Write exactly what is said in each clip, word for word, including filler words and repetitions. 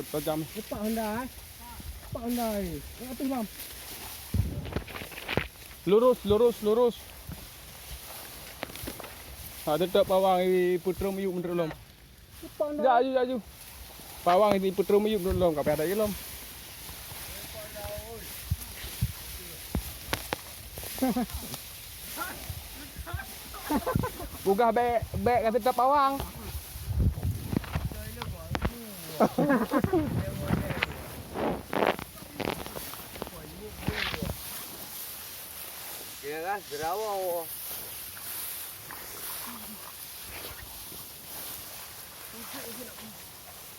Tajam. Lepak Honda, eh. Lepak Honda, eh. Naik atas, Bang. Lurus, lurus, lurus. Ha, teutap pawang, i, peutrôm iyup meunurot lom. Lepak Honda. Jak aju, jak aju. Pawang i, peutrôm iyup meunurot lom, ka payah that lom. Peugah bèk, bèk ka teutap pawang.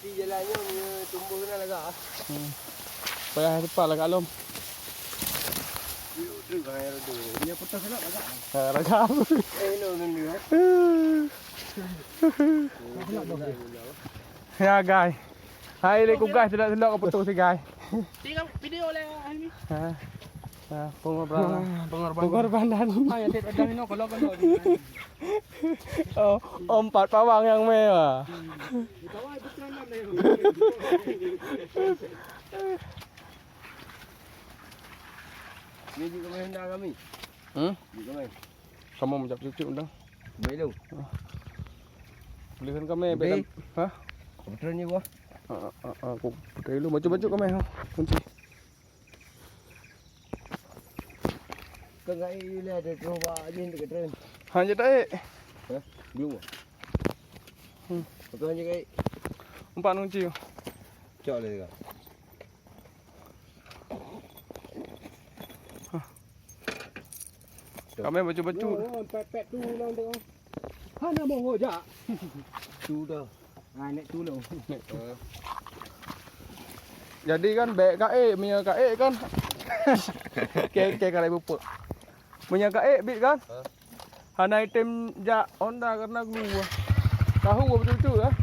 Di jalan nyoe, nyoe tumbuh keunan lagak. Hmm. Payah teupah lagak lom. Nyoe putôh lagak lagak. Ha, lagak. Eh, no, no, no. Ya, guys. Hai, lé ku guys, selok-selok ka putôh si guys. Tinggal video lé, Helmi. Ha. Ha, pengorbanan. Pengorbanan. Pengorbanan. Ha, ya, tidak ada ni, no, kalau, kalau. Oh, empat pawang nyang mé, ah. Ni juga main dah kami. Hmm? Juga main. Kamoe meujak cucuk dah. Baik lu. Ah. Boleh kan kami, Oke. Bek, ha? Kebetulan ni gua. Ah, ah, ah, ah, aku pakai dulu baju-baju kami, ha. Kunci. Kau enggak ilé ada terus buat aja dekat tren. Ha, je tak, eh? Ha? Belum. Hmm. Betul aja, Kak. Empat kunci. Cok lah, Kak. Kami baju-baju. Oh, pet-pet tu, Bang, tu. Hana boh jak. Tu dah. Ha, nek tu lo. Nek tu. Jadi kan, bèk ka ék, meunyoe ka ék kan. Oke, oke, kalau ibu puk. Meunyoe ka ék, bit kan? Ha? Hana item jak Honda karena glue. Tahu betul-betul, eh.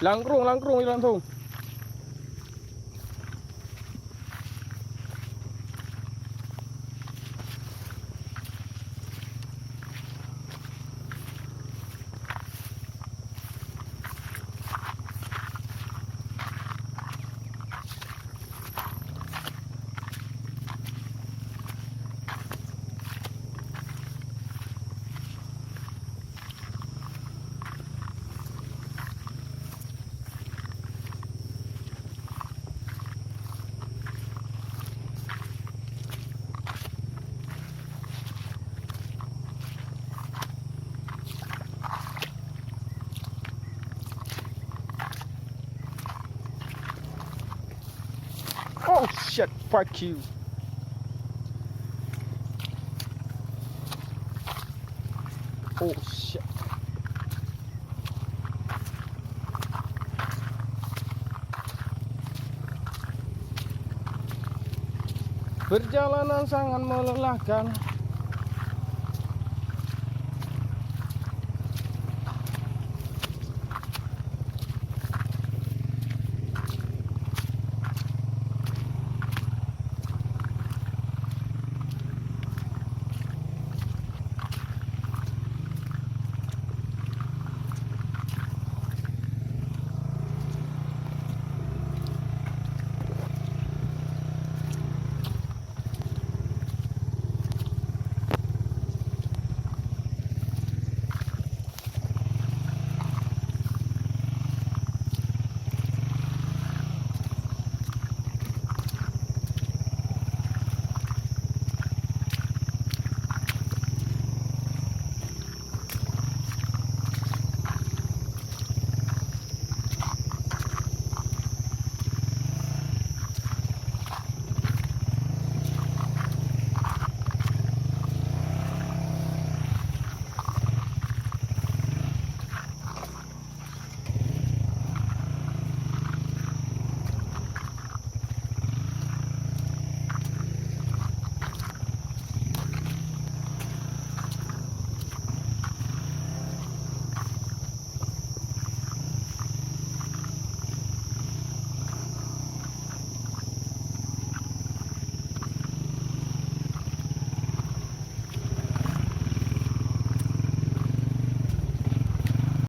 Langkrong, langkrong langsung. Oh shit, fuck you. Oh shit. Perjalanan sangat melelahkan.